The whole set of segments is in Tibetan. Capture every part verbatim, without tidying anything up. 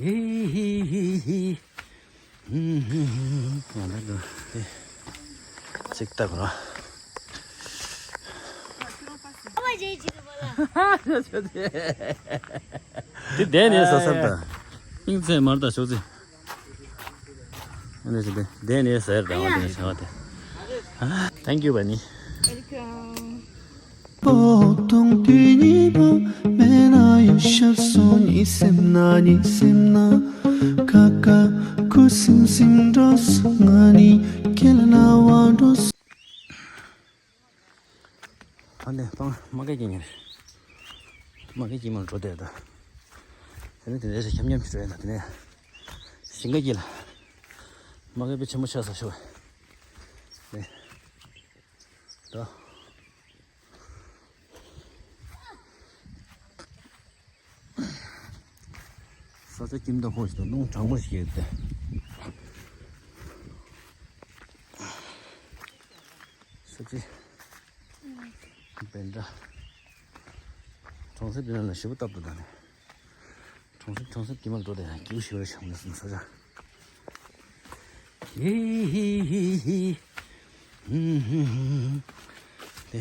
ཧི་ཧི་ཧི་ཧི། ང་ད་དུ་ཅིག་ལྟ་དགོས་ར། དེ་བསྡད་ནས་ཟ་ཟ་ད། སྙིང་ཚད་མར་ད་ཤོག་ཚེ། ཨ་ནི་ཞིག་དེ་བསྡད་ནས་ཟ་ཡར་ད་འོང་དེ་ནས་ཟ་བ་དེ། Thank you བ་ནི། Welcome. པོ་ཏོང་ཏི་ཉི་མ་མེད་ན་ཡང་ཤར་སོང་ཉི་སེམས་ན་ཉི་སེམས་ན་ཁ་ཁ་ཁུ་སིམ་སིམ་འགྲོ་སོང་ང་ནི་ཁྱེད་ལ་ན་བ་འགྲོ་སོང་། ཨ་ནེ་སྤང་མ་སྐད་ཀྱི་ཉེར་མ་སྐད་ཀྱི་མར་འགྲོ་བསྡད་ད། དེ་ནས་དེ་འདྲའི་ཁྱམ་ཁྱམ་ཞིག་འགྲོ་ཡིན་ད་དེ་ནས་ཞིང་ཁ་གྱི་ལ་མ་སྐད་པའི་ཆེན་པོ་ཆགས་ས་ཤོག་ནས་ད། ས་ཆ་ཁྱིམ་དང་ཕོ་ཞིག་ཏུ་རླུང་གྲང་མོ་ཞིག་ཡོད་དེ། ས་ཆ་བན་དྲ་གྲོང་གསེབ་དེ་ན་ལ་ཞེ་པོ་སྟབས་བདེ་ད་ནི། གྲོང་གསེབ་གྲོང་གསེབ་ཀྱི་མར་འགྲོ་དེ་སྐྱིད་པོ་ཞེ་པོ་རེད་བྱུང་ནས་སོང་ས་ཆ། ཧི་ཧི་ཧི་ཧི། ཧུམ་ཧུམ་ཧུམ། དེ་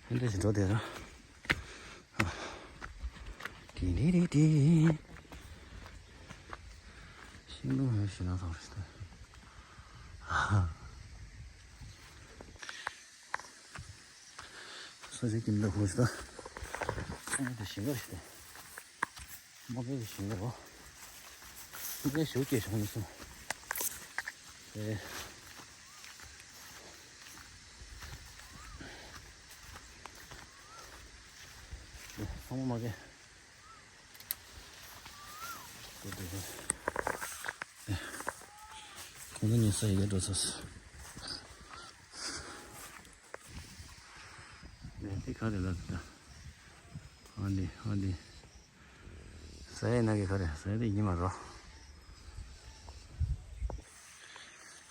ཧན་དེ་ཞིག་འགྲོ་དེ་ར། ཨ། དེ་རེ་རེ་དེ། ཤིང་སྡོང་ཧ་ཞིག་ན་ཐང་རེད་ད། ཨ། ས་ཆ་ཀིམ་ད་ཧུ་ཤི་ད། ཨ་ནི་ད་ཞིང་ཁ་ཞིག་ད། མ་ཕེ་གི་ཞིང་ཁ་རོ། མ་ཕེ་ཞུ་སྐྱེས་བྱུང་ནས་སོང་། ཨེ། ཚང་མ་མ་ཕེ། ཁོང་ཚོ་ཉལ་ས་ཡི་གེ་འགྲོ་ཚར་སོང་། ནས་འདི་ག་རེ་ལབ་ད། ཨ་འདི་ཨ་འདི། ས་ཡི་ནང་གི་ག་རེ་ས་ཡི་དེ་ཡིན་མ་རོ།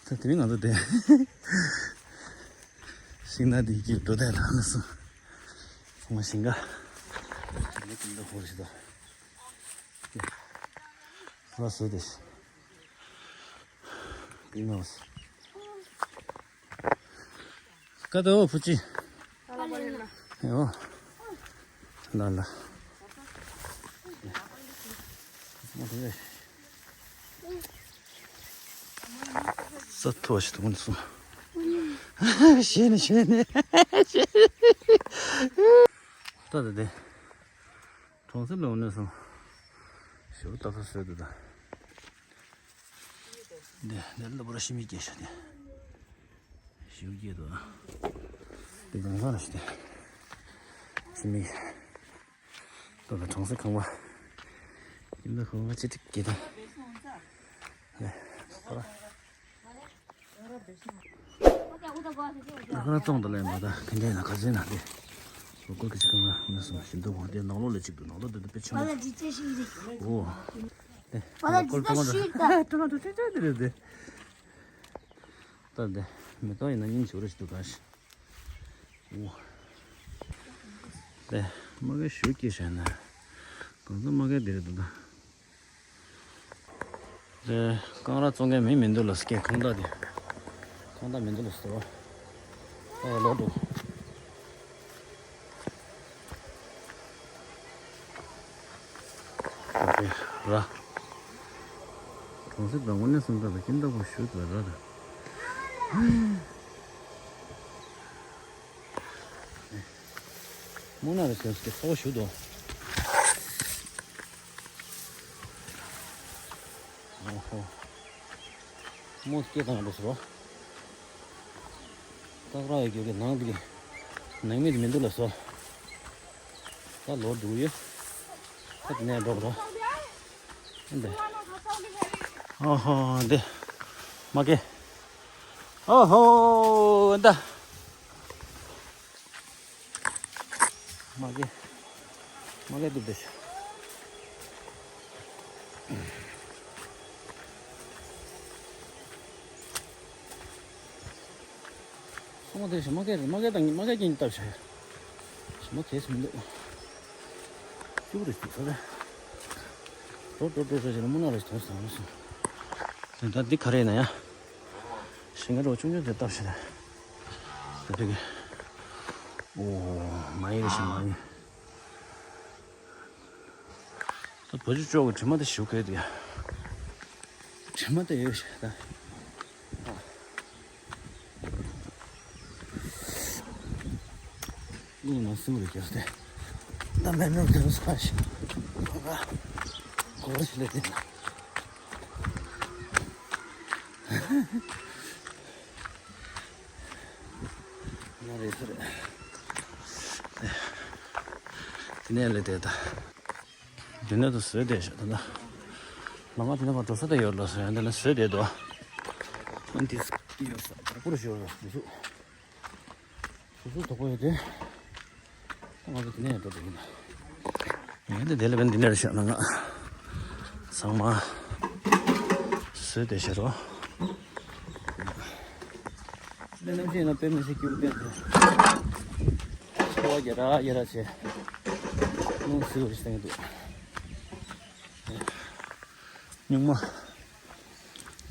ད་དེ་མིན་ང་ཚོ་དེ། ཤིང་ནགས་དེ་གི་འགྲོ་དོན་དང་ནི་སོང་། ཚང་མ་ཞིང་ཁ། ངས་དེ་འདྲ་ཧོར་ཞིག་ད། ལ་སོ་དེ། པི་མོ་སི། ཀ་ཏོ་བུ་ཅི། ཡོ། ལ་ལ། ས་ཐོ་ཞིག་ཐུག་སོང་། ཤེས་ནི་ཤེས་ནི། ད་ད་དེ། གྲོང་གསེབ་ལ་འོ་ནས་སོང་། ཞོ་ཏག་ཏག་བཟོས་འདུག་ད། འདི་འདི་ལ་བོ་ར་ཤི་མི་སྐྱེས་ཤ་དེ། ཞོ་སྐྱེས་འདུག་ཨ། འདི་གང་གང་ལ་ཤི་དེ། ཤི་མི། ད་ད་གྲོང་གསེབ་ཁང་པ། ཡིན་ད་ཁང་པ་ཅི་ཏིག་སྐྱེས་ད། ནས་བོ་ར། ང་རང་བཙོང་དུ་ལེན་པ་དང་ཕན་ཐོགས་ན་ཁ་ཟས་ན་དེ། ལོ་ཀོ་གི་ཅི་གང་ང་ནས་སོང་ཞིམ་དུ་བོ་དེ་ནང་ལོགས་ལ་གཅིག་ཏུ་ནང་ལོགས་དེ་དུ་དཔེ་ཆེན་པོ། འོ། དེ་ལོ་ཀོ་ལ་ཏོ་མ་ཏོ་ཏོ་མ་ཏོ་ཆུང་ཆུང་དེ་རེད་དེ། ད་དེ་མེ་ཏོག་ཡིན་ན་སྙིང་རྗེ་པོ་རེད་ཞིག་འདུག་ག་ཤི། འོ། དེ་མ་གི་ཞུ་སྐྱེས་བྱས་ན། གང་ཚོ་མ་གི་དེ་རེད་འདུག་ད། རེད། རྐང་ར་བཙོང་མཁན་མི་མི་འདུག་ལ་སྐད་ཁང་བདག་དེ། ཁང་བདག་མི་འདུག་ལ་ཟེར་བ། ཨ་ལོག་འགྲོ། ར། གྲོང་གསེབ་དང་དངོས་གནས་སུམ་རྟགས་དང་ཁྱིམ་བདག་པོ་ཞུ་དགོས་ར་ར། མོ་ན་རེ་སེམས་ཀྱི་ཚོགས་ཞུ་དོ། ཨོ་ཧོ། མོ་སྐད་བཏང་འགྲོ་སོ་རོ། སྟག་ར་ཡི་རྒྱུག་གི་ནང་དེ་གི་ནང་མི་དེ་མི་འདུག་ལ་སོ། ད་ལོ་འགྲོ་ཡོད། ད་དེ་ནས་འགྲོ་རོ། འདི། ཨོ་ཧོ་འདི། མ་སྐད། ཨོ་ཧོ་འདི། མ་སྐད། མ་སྐད་འདུག་བསྡད་ཤག་ཚང་མ་དེ་ཞིག་མ་སྐད་རེད། མ་སྐད་དང་མ་སྐད་ཀྱིན་བཏབ་ཤག་ཞིག་མ་གས་སུ་མི་འདུག་སྐྱུག་རེ་སྐྱུག་ས་རེད། འགྲོ་འགྲོ་འགྲོ་འགྲོ་བྱས་ན་སྨུག་ནག་རེ་ཞིག་ཐོན་སོང་ཟེར། ད་འདི་ག་རེ་ཡིན་ན་ཡ། ཞིང་ཁ་འདྲ་བོ་ཆུང་ཆུང་དེ་བཏབ་ཤག་ད་དེ་གི། ཨོ། མ་ཡིན་རེ་ཞིག་མ་ཡིན། ད་བ་ཕྱུགས་ཅོག་གི་དྲི་མ་དེ་ཞུ་གས་དེ་ཡ། དྲི་མ་དེ་ཡོད་ཤག་ད། རླུང་ནང་སིམ་རེ་རྒྱག་སྟེ། ད་མེད་མེད་དུ་ས་ཞིག་གོ་ག་གོ་ར་ཞིག་ལས་དེ་ན། ང་རེ་ཚོ་རེད། དེ་ནས་ལས་དེ་ད། དེ་ནས་ད་བཟོས་བསྡད་ཤག་ད་ལྟ། ལམ་ཁ་དེ་ནས་ཕར་འགྲོ་ས་དེ་ཡོད་ལ་ཟེར་ཡང་དེ་ལ་བཟོས་བསྡད་འདུག་ཨ་འདི་ཡོད་ས་དར་པོར་ཞོར་ལ་སུ་སུ་སུ་སུ་དོག་པོ་ཡོད་དེ། ང་ཚོ་དེ་ནས་འགྲོ་འགྲོ་གི་ཡིན། ངས་འདི་དེ་ལ་བན་འདི་ནས་རེད་ཤག་ལམ་ཁ་ཚང་མ་བཟོས་བསྡད་ཤག་རོ། ནམ་ཞིག་ན་དཔེ་མི་སྲིད་སྐྱིད་པོ་བསྟན་ཏེ། ཚོར་བ་རྒྱ་ར་རྒྱ་ར་བྱས། རླུང་བསིལ་བ་ཞིག་བཏང་གི་འདུག་སྨྱུག་མ།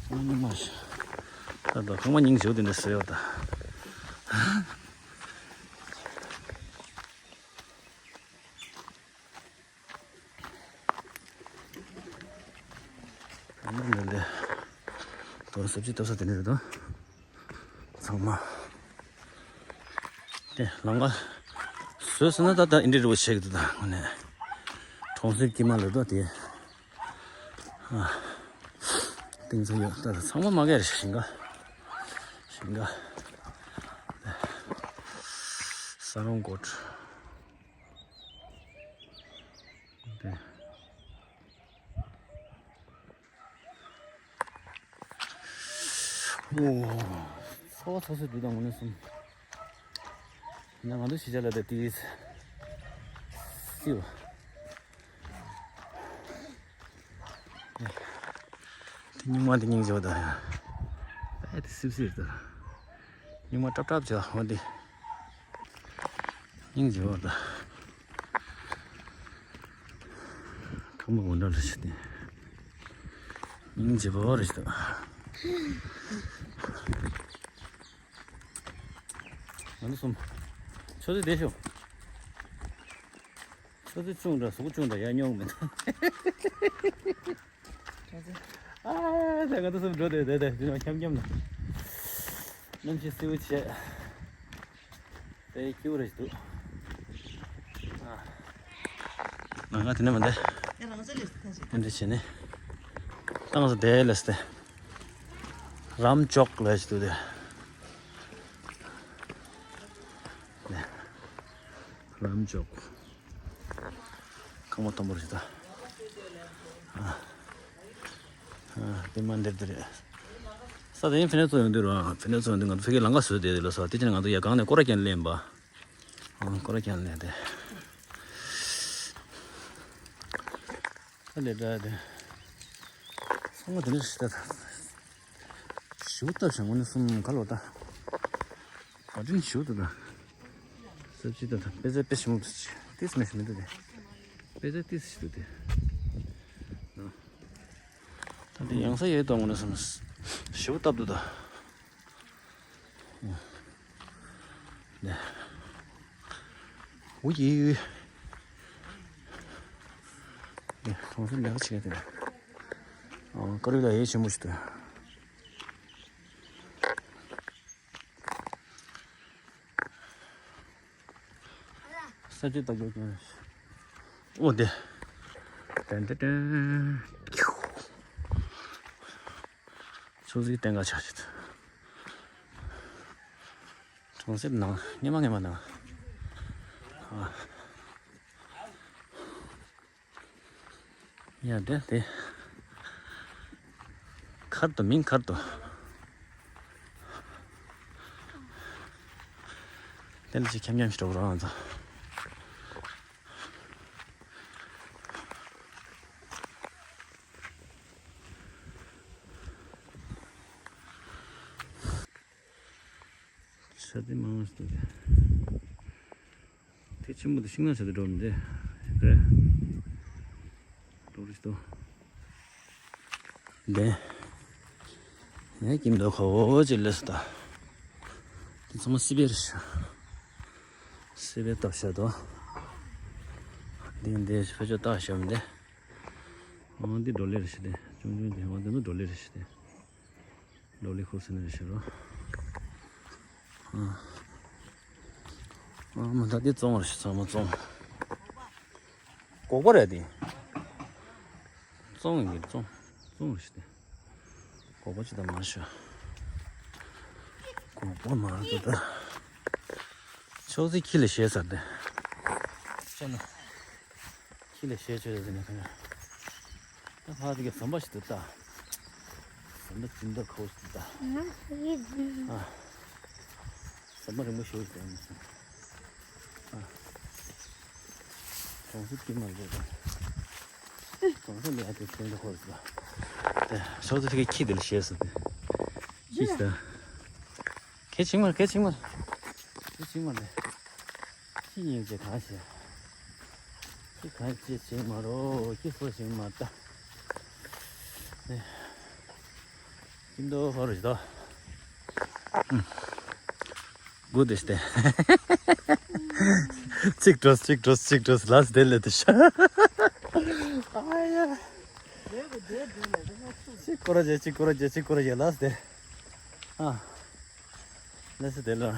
སྨྱུག་མ་ཞིག་ད་ལྟ་ཁང་པ་སྙིང་རྗེ་པོ་དེ་འདྲ་བཟོས་ཡོད་ད། ཨ་ནི་འདི་འདི། དོ་སབ་ཅི་བཏབ་ས་དེ་འདྲ་རེད་དོ། ཚང་མ། དེ་ལམ་ཁ་བཟོས་ཟིན་ན་ད་ལྟ་འདི་འདྲ་རེད་པ་བྱེད་ཀྱི་འདུག་ད་དངོས་གནས། གྲོང་གསེབ་དཀྱིལ་མ་ལ་དོ་དེ། ཨ། གཏིང་ཚ་ཡོད་ད་ཚང་མ་མ་གས་རེད་ཞིང་ཁ། ཞིང་ཁ། ས་རོང་སྐོར། དེ། ཨོ། ཚ་བ་ཚ་ཚ་འདུག་ད་དངོས་གནས་སོང་། ཡིན་ན་ང་ཚོ་གཞིས་ཆགས་ལ་ད་ཏིས་སིབ། དེ་སྨྱུག་མ་དེ་སྙིང་རྗེ་པོ་ད་ཡ། ཨེ་དེ་སིབ་སིབ་ད། སྨྱུག་མ་ཀྲབ་ཀྲབ་བྱས་འོ་དེ། སྙིང་རྗེ་པོ་ད། ཁང་པ་འོ་འདྲ་རེད་ཤག་དེ། སྙིང་རྗེ་པོ་རེད་ཤག་ད། ང་ཚོ་གསུམ། ཆུ་ཚོད་བསྡད་ཤོག་ཆུ་ཚོད་ཆུང་འདྲ་གཟུགས་ཆུང་འདྲ་ཡར་སྙོག་མེད། ཨ་ད་ང་ཚོ་གསུམ་འགྲོ་དེ་དེ་དེ་དེ་ནང་འཁྱམ་འཁྱམ་ན། གནམ་གཤིས་བསིལ་བོ་བྱས། དེ་སྐྱིད་པོ་རེད་འདུག་ཨ། ང་ང་དེ་ནས་མ་འདས། ཡ་རང་ཚོ་ལས་ཐོན་ཞིག་དེ་འདྲ་བྱས་ནས། ཏང་སོ་དེ་ལས་ཏེ། རམ་ཅོག་ལས་ཞིག་འདུག་དེ། རམ་ཅོག་ཁང་པ་མཐོན་པོ་རེད་ད། ཨ། ཨ། དེ་མ་འདིར་དེ་རེད། ས་དེ་ཡིན་ཕི་ནས་ཚོ་ཡོང་དུས་ར་ཕི་ནས་ཚོ་ཡོང་དུས་ང་ཚོ་ཕ་གིར་ལམ་ཁ་བཟོས་བསྡད་དེ་ལ་ས་དེ་ཕྱིན་ང་ཚོ་ཡ་གང་ནས་སྐོར་ར་རྒྱག་ལེན་པ། ཨ། སྐོར་ར་རྒྱག་ལེན་དེ། ཨ་ལས་འདྲ་དེ། ཚང་མ་དེ་འདྲ་ཞིག་ད། ཞུ་ད་བྱང་བ་ནས་གསུམ་ག་ལོ་ད། བ་དྲིན་ཞུ་ད་ད། སབ་ཅི་ད་ད་དཔེ་ཚད་དཔེ་ཞིམ་པོ་ཏིས་མེ་ཞིམ་མི་འདུག་དེ། དཔེ་ཚད་ཏིས་ཞིག་འདུག་དེ། ད་དེ་ཡང་ས་ཡོད་དོ་ངོ་ནས་གསུམ། ཞུ་སྟབས་འདུག་ད། ནས། འུ་ཡི། ནས་གྲོང་གསེབ་ལས་ཀ་བྱེད་མཁན་དེ། ཨ། ཀ་རུ་ལ་ཡེ་ཆེན་པོ་ཞིག་འདུག་ས་བཅད་ལྟ་རྒྱུ་ཀྱང་རེད། ཨོ་དེ། ཏན་ཏན་ཏན། ཆུ་ཚོད་གཏན་འགག་ཆགས་ཤིག་གྲོང་གསེབ་ནང་སྔོན་མ་སྔོན་མ་ནང་། ཨ། ཡ་དེ་དེ། མཁར་དུ་མིན་མཁར་དུ། དེ་ལ་ཅིག་འཁྱམ་འཁྱམ་ཞིག་འགྲོ་རོགས་ང་ཚོ། ས་དེ་མང་བ་ཞིག་འདུག་དེ་ཆེན་པོ་དེ་ཤིང་ནགས་ཆེ་དུ་འགྲོ་མི་འདུག་རེད། འགྲོ་རེད་ཞིག་འདུག་འདི། ངས་ཀིམ་དོ་ཁོ་བོ་ཅི་ལས་སུ་ད། འདི་ཚང་མ་སི་པེ་རེད་ཤག་སི་པེ་བཏབ་ཤག་དོ། འདི་འདི་ཕེ་ཅོ་བཏགས་ཤག་མི་འདི། འོ་འདི་ཌོ་ལེ་རེད་ཤག་དེ། ཅུང་ཅུང་དེ་འོ་འདི་ནི་ཌོ་ལེ་རེད་ཤག་དེ། ཌོ་ལེ་ཁུར་སི་ནི་རེད་ཤག་རོ། ཨ། ཨ་མ་ད་འདི་བཙོང་བ་རེད་ཤག་ཚང་མ་བཙོང་། སྒོག་པ་རེད་དེ། བཙོང་ཡིན་གྱི་བཙོང་། བཙོང་རེད་ཤག་དེ། སྒོག་པ་ཅི་ད་མ་ཤོ། སྒོག་པ་མ་རེད་ད། ཕྱོགས་ཚིག་ཁྱི་ལ་ཞེས་ཟེར་ཏེ། ཅོ་ན། ཁྱི་ལ་ཞེས་ཅོ་ཡོད་ཟེར་ནས་ཁ་ཡ། ད་ཕ་དེ་ག་ཟམ་པ་ཞིག་ཏུ་ལྟ། ཟམ་པ་ཅི་འདྲ་ཁོ་ཞིག་ཏུ་ལྟ། ཨ། ཟམ་པ་རིང་པོ་ཞིག་ཏུ་ལྟ་ཡིན་སོང་། ཨ། གྲོང་གསེབ་དཀྱིལ་མར་འགྲོ་དང་། གྲོང་གསེབ་ལ་ཡ་དེ་ཚན་དུ་ཧོར་ཟིག་ལ། ཕྱོགས་དེ་ཁྱི་དེ་ལ་ཞེས་ཟེར་ཏེ། ཁྱི་ཞིག་ད། ཁྱི་ཆིང་མར་ཁྱི་ཆིང་མར། ཁྱི་ཆིང་མར་ལས། ཁྱི་ཉིན་གྱི་གང་ཞེས། ཁྱི་གང་ཅི་ཆིང་མ་རོ་ཁྱི་སོ་ཆིང་མ་ལྟ། ནས། ཀིམ་དོ་ཧོར་རེད་དོ། གུ་དེ་སྟེ། གཅིག་འགྲོ་གཅིག་འགྲོ་གཅིག་འགྲོ་ལ་སྟེ་ལེ་དེ་ཤ། ཨ་ཡ། གཅིག་སྐོར་ར་བྱེད་གཅིག་སྐོར་ར་བྱེད་གཅིག་སྐོར་ར་བྱེད་ལ་སྟེ། ཨ། ལེ་སི་དེ་ལ། ཨ།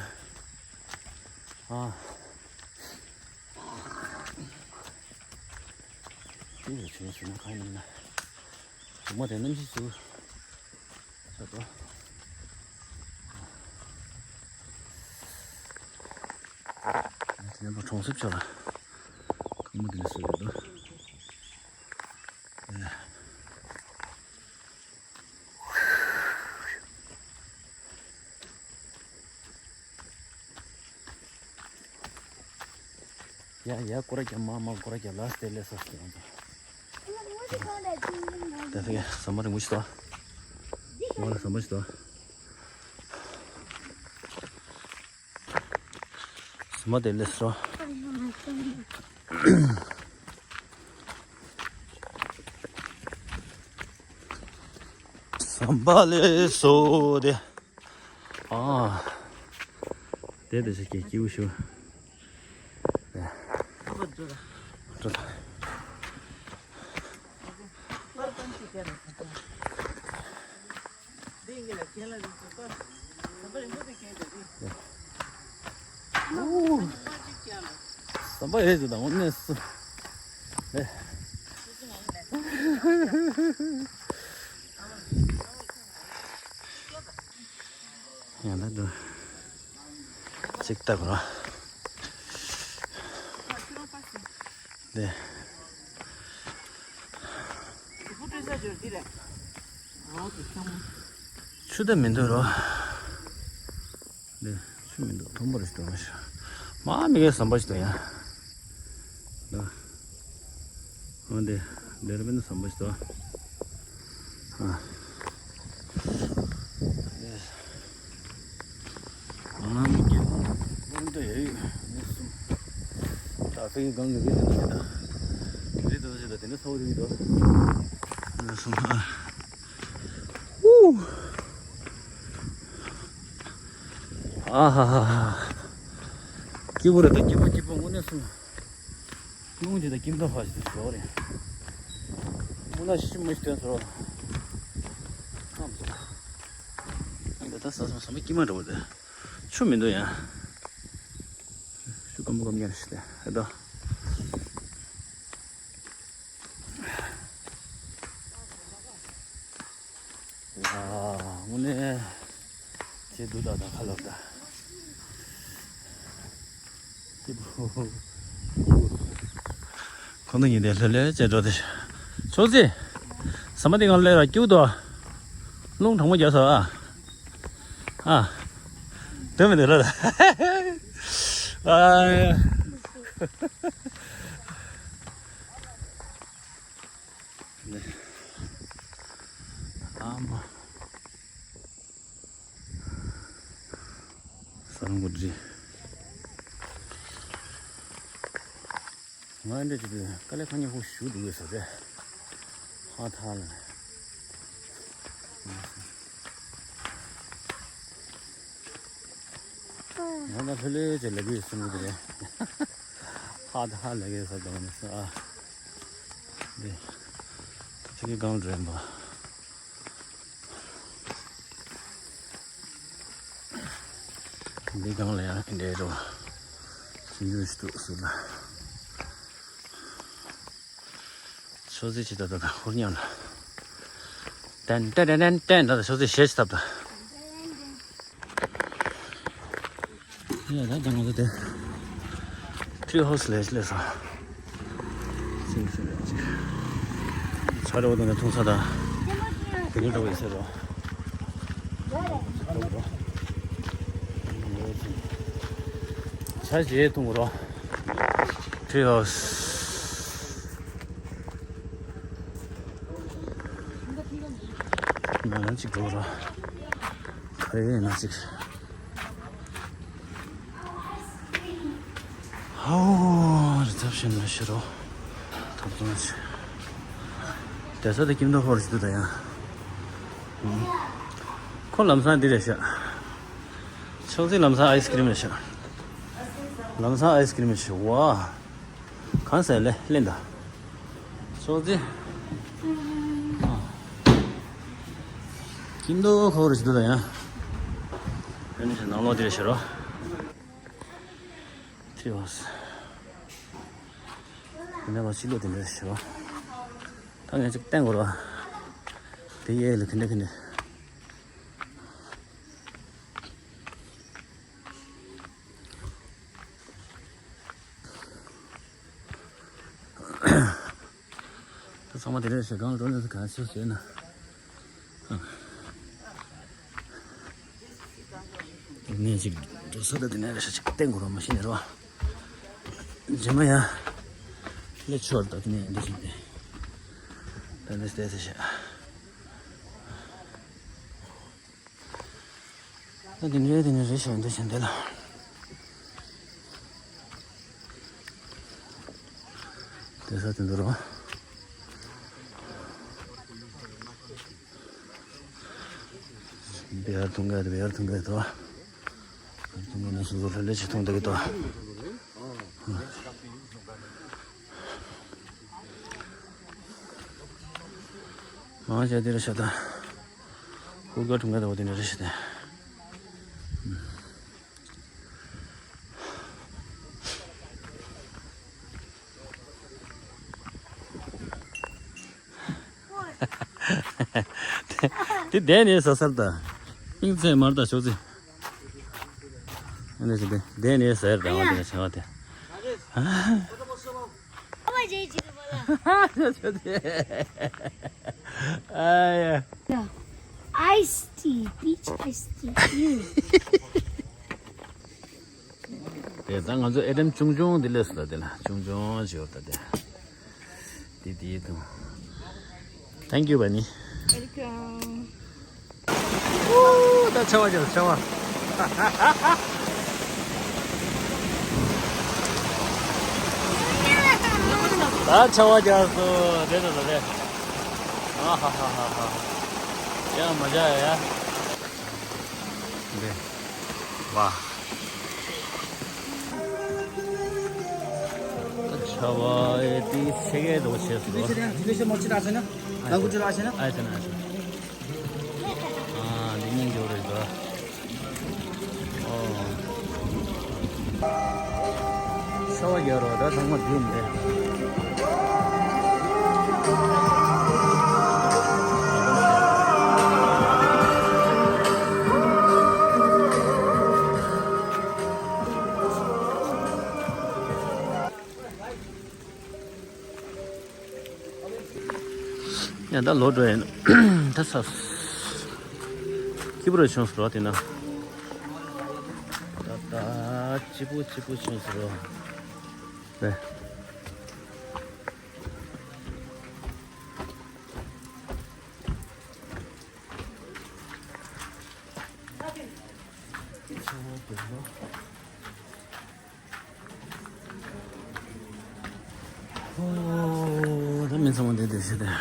དེ་ལ་ཆུང་ཆུང་ན་གང་ཡིན་ན། གྲོག་མ་དེ་གནམ་གཤིས་སུ། ཆ་ཏོ། དེ་ནས་གྲོང་གསེབ་ཆ་ལ། གང་མོ་དེ་ནས་སུ་རེད་དོ། ཨེ། ཡ་ཡ་ཀོ་ར་རྒྱ་མ་མ་ཀོ་ར་རྒྱ་ལ་སྟེ་ལེ་སོ་སྟེ་ཡང་ད། ད་ཐུག་ཡ་ཟམ་པ་རིང་པོ་ཞིག་ཏོ། ང་ལ་ཟམ་པ་ཞིག་ཏོ། ཟམ་པ་དེ་ལེ་སོ། ཟམ་པ་ལེ་སོ་དེ། ཨ། དེ་དེ་ཞིག་གི་སྐྱིད་པོ་ཞུ། འགྲོ་ད། ཟམ་པ་ཨེ་ཟེར་དང་འོ་ནས་སུ། ཨེ། ཡང་ན་འདུག་གཅིག་ལྟ་དགོས་ར། འདི། ཆུ་ད་མི་འདུག་རོ། འདི་ཆུ་མི་འདུག་མཐོན་པོ་རེ་ཞིག་འདུག་མ་ཤེས། མ་མི་གའི་ཟམ་པ་ཞིག་འདུག་ཡ། འདི། འོ་འདི། འདི་རེ་མིན་ཟམ་པ་ཞིག་འདུག་ཨ། འདི། ང་རང་གི་སྐྱེ་ཁུངས་ཀུན་ཏུ་ཡོད་ཡོད་མི་གསུམ། ད་ཕ་གི་སྒང་གི་རི་དེ་ཚོ་ཞིག་དང་། རི་དེ་ཚོ་ཞིག་དང་དེ་འདྲ་ཚ་བོ་རི་མི་འདུག་མི་གསུམ་ཨ། ཨུ། ཨ་ཧ་ཧ་ཧ། སྐྱིད་པོ་རེད་ད་སྐྱིད་པོ་སྐྱིད་པོ་དངོས་གནས་གསུམ། རླུང་ཇི་ལྟར་ཁྱིམ་ཐང་ཕ་ཞིག་ཏུ་ཞོག་རེད། དངོས་གནས་ཤི་མི་ཤི་དོན་ཚོར་བ། ཁམས་སོང་། འདི་ད་ས་སོང་ས་མ་སྐྱིད་མ་འགྲོ་བ་དེ། ཆུ་མི་འདུག་ཡང་། ཆུ་སྐམ་པོ་སྐམ་རྐྱང་ཞིག་དེ་ཨེ་ད། ཝ། དངོས་གནས་ཁྱེད་སྡུག་ད་ད་ཁ་ལབ་ད། ཁོང་ཚོ་གཉིས་དེ་ལྷོད་ལྷོད་བྱས་འགྲོ་དེ། ཆོག་ཚེ། ཟ་མ་དེ་གང་ལས་ར་སྐྱུག་ཏོ། རླུང་གྲང་མོ་རྒྱག་ས་ཨ། ཨ། དོན་མི་འདུག་ལ། ཨ། ཨ་མ། ས་རུང་གོ་འདྲི། ང་འདྲ་ཅིག་དཀའ་ལས་ཁག་ཉེན་པོ་ཞུ་འདུག་ས་རེད། ཧ་ཐ་ལ། ང་ད་ལྷོད་ལྷོད་ཅིག་ལབ་ཀྱི་ཡོད་སེམས་ཀྱི་རེད། ཧ་ད་ཧ་ལབ་ཀྱི་ཡོད་ས་དང་ནི་ས་ཨ། འདི་ཚིག་གི་སྒང་འགྲོ་ཡིན་པ། འདི་སྒང་ལ་ཡང་འདྲེ་རོ། སུན་ཡུས་འདུག་སུ་ལ། ཆོས་རྩེ་ཆེ་ད་ད་ད་ཧུར་ཉམས་ལ། ཏན་ཏན་ཏན་ཏན་ཏན་ད་ད་ཆོས་རྩེ་ཞེས་ཐབས་ད། ཡ་ད་ད་ང་ཚོ་དེ། ཊི་རི་ཧའུ་སི་ལས་སླེབས་སོང་། ཚིག་ཟེར་ཡ་ཅིག་ཆ་རོགས་དང་ཐུང་ས་ད། དེ་ནི་འགྲོ་བའི་ཟེར་རོ། ཆ་རྗེས་ཐུང་རོ། ཊི་རི་ཧའུ་སི། ང་རང་གཅིག་འགྲོ་རོ། ག་རེ་ཡིན་ན་གཅིག་ཧའོ། རི་ཚབ་བཞིན་ན་ཤི་རོ། ཐབ་ཚང་ཆེ། དེ་ས་དེ་ཀིམ་དོ་ཧོར་ཞིག་ཏུ་ད་ཡང་། ཁོ་ལམ་སང་འདི་རེད་ཤག་ཆོག་ཚིག་ལམ་སང་ཨའི་སི་ཀྲིམ་རེད་ཤག་ལམ་སང་ཨའི་སི་ཀྲིམ་རེད་ཤག་ཝ། གང་ཟེར་ལེ་ལེན་ད། ཅོག་ཙེ། ཀིན་དོ་ཁོ་རུ་ཞིག་འདུག་ད་ཡང་། ཨ་ནི་ནང་ལོགས་དེར་ཤར་རོ། ཐི་ཝོ་སི། དེ་ནས་ལོ་ཕྱི་ལོགས་དེ་འདྲ་ཤར་རོ། ད་ངས་ཅིག་བསྟན་དགོས་རོ། དེ་ཡས་ལ་ཁེ་འདྲ་ཁེ་འདྲ། ད་ཚང་མ་དེ་འདྲ་ཞིག་གང་ལ་འགྲོ་ནས་གང་ཤེས་ཟེར་ན། ངས་ཅིག་འགྲོ་ས་ད་དེ་ནས་རེ་ཞིག་བསྟན་དགོས་རོ་མ་ཤེས་ནས་རོ། རྗེས་མ་ཡང་སླེབས་ཆོག་ད་དེ་ནས་འདི་བཞིན་ཏེ། ད་འདི་བལྟས་ཚེ་ཤག་ད་དེ་ནས་དེ་ནས་རེ་ཞིག་འདི་བཞིན་ཏེ་ལ། དེ་ས་དེ་འདུག་རོ། བེ་ཡར་ཐུང་ག་རེད། བེ་ཡར་ཐུང་ག་རེད་དོ། ཐུང་ག་ནས་སུ་ལོ་ལ་ལས་ཆེ་ཐུང་དེ་གི་དོ། མང་ཆེ་དེ་རེད་ཤག་ད། ཧུར་ག་ཐུང་ག་དོ་དེ་ནས་རེད་ཤག་ད། དེ་བསྡད་ནས་ཟ་སར་ད། ཨིན་ཚེ་མར་ད་ཤོག་ཚེ། ཨ་ནི་ཟེར་ཏེ་བསྡད་ནས་ཟ་ཡར་ད་བ་དེ་ནས་བྱ་བ་དེ། ཨ་ཡ། Iced tea, peach iced tea. དེ་ད་ང་ཚོ་ཨེ་ཊམ་ཆུང་ཆུང་འདི་ལས་སུ་ལ་དེ་ལ་ཆུང་ཆུང་ཞིག་ཡོད་ད་དེ། དེ་དེ་དང་། Thank you, Bunny. Welcome. ཨུ། ད་ཆ་བ་རྒྱག་ཆ་བ། ད་ཆ་བ་རྒྱག་སོ་རེད་ད་རེད། ཨ་ཧ་ཧ་ཧ་ཧ། ཡ་མ་བྱ་ཡ། འདི། ཝ། ཆ་བ་ཨེ་ཏི་ཆེ་གེ་དོ་ཆེ་སོ། ལ་གུ་ཅི་ར་ཆེ་ན། ཨ་ཆེ་ན་ཨ་ཆེ་ན། ཨ་འདི་སྙིང་རྗེ་རེད་དོ། ཨོ། ཆ་བ་རྒྱག་རོགས་ད་ཚང་མ་འདི་འདི། ཡང་ད་ལོག་འགྲོ་ཡིན། ད་ས། སྐྱིད་པོ་རུ་བྱུང་སོང་རོ་དེ་ན། ད་ད་སྐྱིད་པོ་སྐྱིད་པོ་བྱུང་སོང་རོ། རེད། ཨོ། ད་མི་ཚང་མ་འདི་འདི་ཞིག་དེ།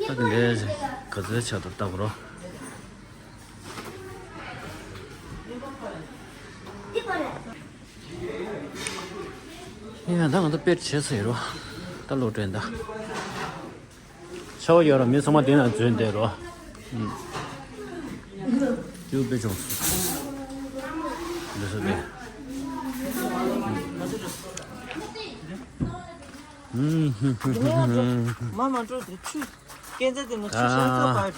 ད་དེ་འདྲའི་ག་ཚོད་ཆགས་འདུག་ལྟ་དགོས་རོ། ཡིན་ཡང་ད་ང་ཚོ་དཔེར་བྱེད་ཟེར་རོ། ད་ལོ་དྲན་ད། ཆར་པ་ཡོད་ར་མི་ཚང་མ་དེ་ན་འཛུལ་བསྡད་རོ། ཨུམ། ཡུ་པེ་ཅུང་སུ། འདི་སུ་དེ། ཨུམ། མ་མ་འགྲོ་དེ་ཆུ། སྐས་འཛེག་དེ་ནི་ཆུ་ཤར་ཚ་པར་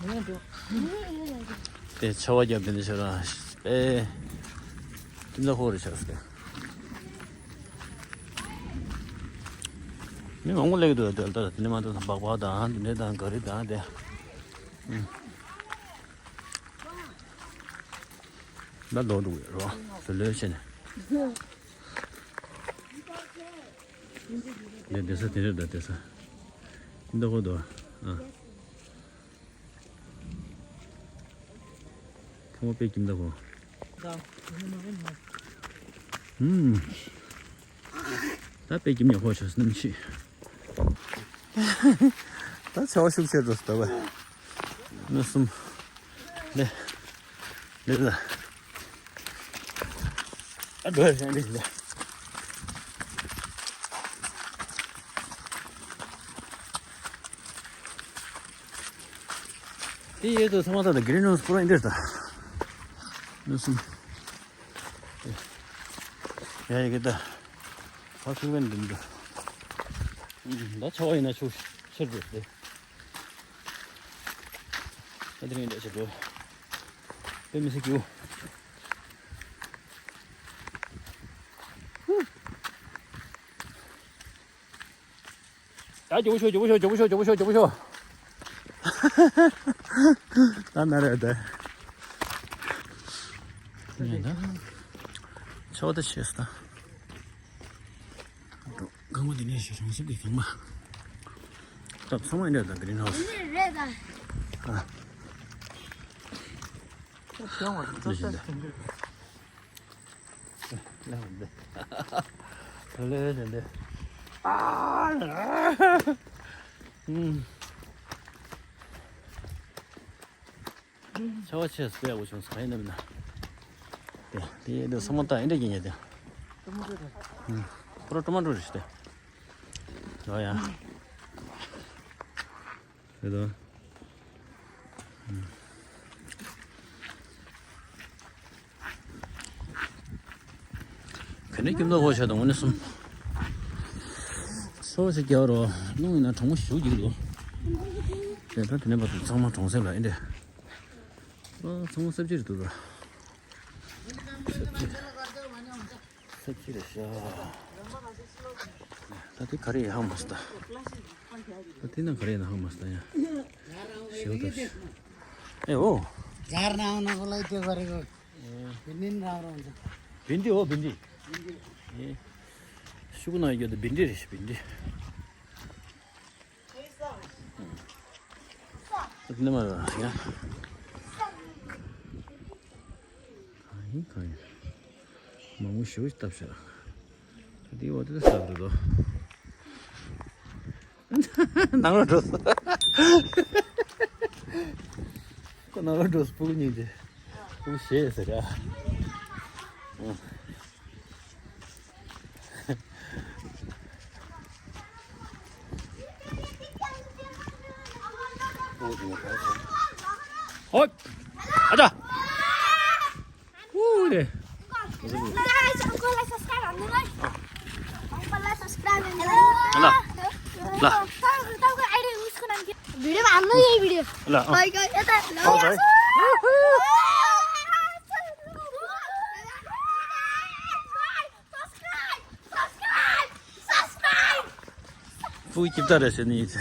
འགྲོ། དེ་ཆར་པ་བརྒྱབ་དེ་ནི་ཤར་ར། ཨེ། ཁྱིམ་ཚང་ཧོར་རེ་ཆགས་སོང་། མི་མང་པོ་སླེབས་འདུག་དེ་ལྟར་དེ་ནས་མ་གཏོགས་སྦག་སྦག་དང་དེ་འདྲ་དང་ག་རི་དང་དེ། ད་ལོག་འགྲོ་གི་རོ། བཟོ་ལོས་བྱས་ནས། དེ་བསྡད་ས་དེ་འདྲ་ད་བསྡད་ས། ཁྱིམ་ཚང་ཧོར་འདུག་ཨ། ཁོ་མོ་དཔེ་ཁྱིམ་ཚང་ཧོར། ཨུམ། ད་དཔེ་ཁྱིམ་ནས་ཧོར་ཆགས་སོང་ནམ་ཤི། ད་ཆར་པ་ཤུགས་ཆེར་འགྲོ་སོང་ད་བ། ནུ་གསུམ། ལེ། ལེ་ལ། ཨ་འགྲོ་ཡ་ཞན་རེད་ལེ། དེ་ཡོད་དོ་ཚང་མ་ད་ད་གི་རི་ནོ་སི་པོ་ར་འདིར་ད། ནུ་གསུམ། ཡ་ཡི་གེ་ད། ཧ་ཤུགས་བན་འདི་འདི། ད་ཆར་པ་ཡིན་ན་ཤུགས་ཆེར་འགྲོ་སྟེ། ད་དེ་རིང་འདྲ་ཆེ་འགྲོ། དཔེ་མི་སྲིད་ཀྱུ། ད་མགྱོགས་པོ་ཤོག་མགྱོགས་པོ་ཤོག་མགྱོགས་པོ་ཤོག་མགྱོགས་པོ་ཤོག་མགྱོགས་པོ་ཤོག་ད་ན་རེ་ད། ཡིན་ད། ཆོག་ད་ཤེས་ད། གང་བ་འདི་ནས་ཞེས་རང་སེམས་ཀྱི་གང་མ། སྟབས་ཚང་མ་འདྲ་དང་གི་རིན་ཧའོ་སི། འདི་རེད་ད། ཨ། ཁྱེད་ང་ཚོ་འདི་བཞིན་ད། ལེ་འདི། ལེ་འདི། ཨ། ཨུམ། ཆར་པ་ཆེ་སུ་ཡག་པོ་བྱུང་སོང་ཡིན་ནམ་ན། དེ་དེ་དེ་སོ་མ་ཏང་ཨེ་འདྲ་ཡིན་ཡ་དེ། ཁོ་ར་ཊོ་མ་ཊོ་རེད་ཤི་དེ། ལོ་ཡ། རེད་དོ། ག་ནས་ཁྱིམ་ཐོག་ཧོ་ཤ་དང་འོ་ནས་གསུམ། སོ་ཞིག་རྒྱག་རོགས་རླུང་ཡིན་ན་གྲང་མོ་ཞུ་གི་འདུག་དེ་ད་དེ་ནས་བར་དུ་ཚང་མ་གྲོང་གསེབ་ལ་ཨེ་འདྲ། ཨ་ཚང་མ་སེབ་ཅི་རེད་འདུག་ད། སེབ་ཅི། སེབ་ཅི་རེད་ཤག་ད་དེ་ག་རེ་ཡིན་ཧ་མ་སོང་ད། ད་དེ་ན་ག་རེ་ཡིན་ཧ་མ་སོང་ད་ཡ། ཞེའུ་ད། ཨེ་འོ། ཛར་ནང་ན་གོ་ལ་ཏེ་ག་རེ་གོ། ཨེ། བིན་ནིན་རང་རང་ད། བིན་འདི་འོ་བིན་འདི། ཨེ། ཤུ་གུ་ན་ཡོད་ད་བིན་འདི་རེད་ཤི་བིན་འདི། ཨ་ནི་མ་ར་ཡ། གང་ཡིན་གང་ཡིན། མང་པོ་ཞེ་པོ་ཞིག་བཏབ་ཤག་ད་དེའི་འོག་དེ་ལ་ཟག་རེད་དོ། ནང་ལ་འགྲོ་སོང་། ཁོ་ནང་ལ་འགྲོ་སོང་སྤུ་གུ་གཉིས་དེ། སྤུ་གུ་ཞེ་ཡོད་ཟེར་ར། ཧོད། ཨ་ཅག་ཧུ་རེ། Guys, हमको like subscribe करने में। हमको like subscribe करने में। ला। ला। Video में हम लोग यही video। ला। भाई का कहता है। हाँ, भाई। Subscribe, subscribe, subscribe. སྤུ་གུ་སྐྱིབས་ད་རེད་ཟེར་ནི་ཡིན།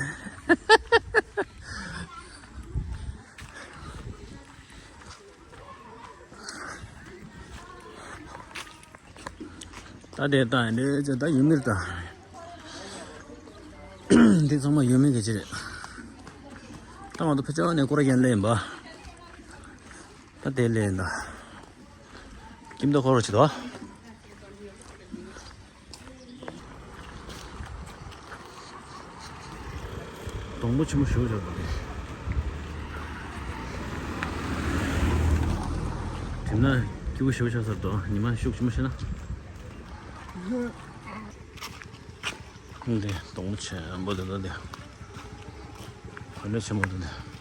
ད་དེ་ད་འདི་ད་ཡུལ་མིར་ད། འདི་ཚང་མ་ཡུལ་མི་གི་ཅི་རེད། ད་ང་ཚོ་ཕ་ཅག་ནས་སྐོར་རྒྱན་ལེན་པ། ད་དེ་ལེན་ད། ཁྱིམ་ད་ཁོ་ར་ཆི་ད། གྲང་མོ་ཆེན་པོ་ཞེ་པོ་ཆགས་འདུག་དེ་དེ་ན་སྐྱིད་པོ་ཞེ་པོ་ཆགས་ཚར་འདུག་ཉི་མ་ཤུགས་ཆེན་པོ་ཤར་ན། འདི་སྡོང་མོ་ཆེན་པོ་འདི་འདུག་འདི། གོས་ཆེན་པོ་འདི་འདུག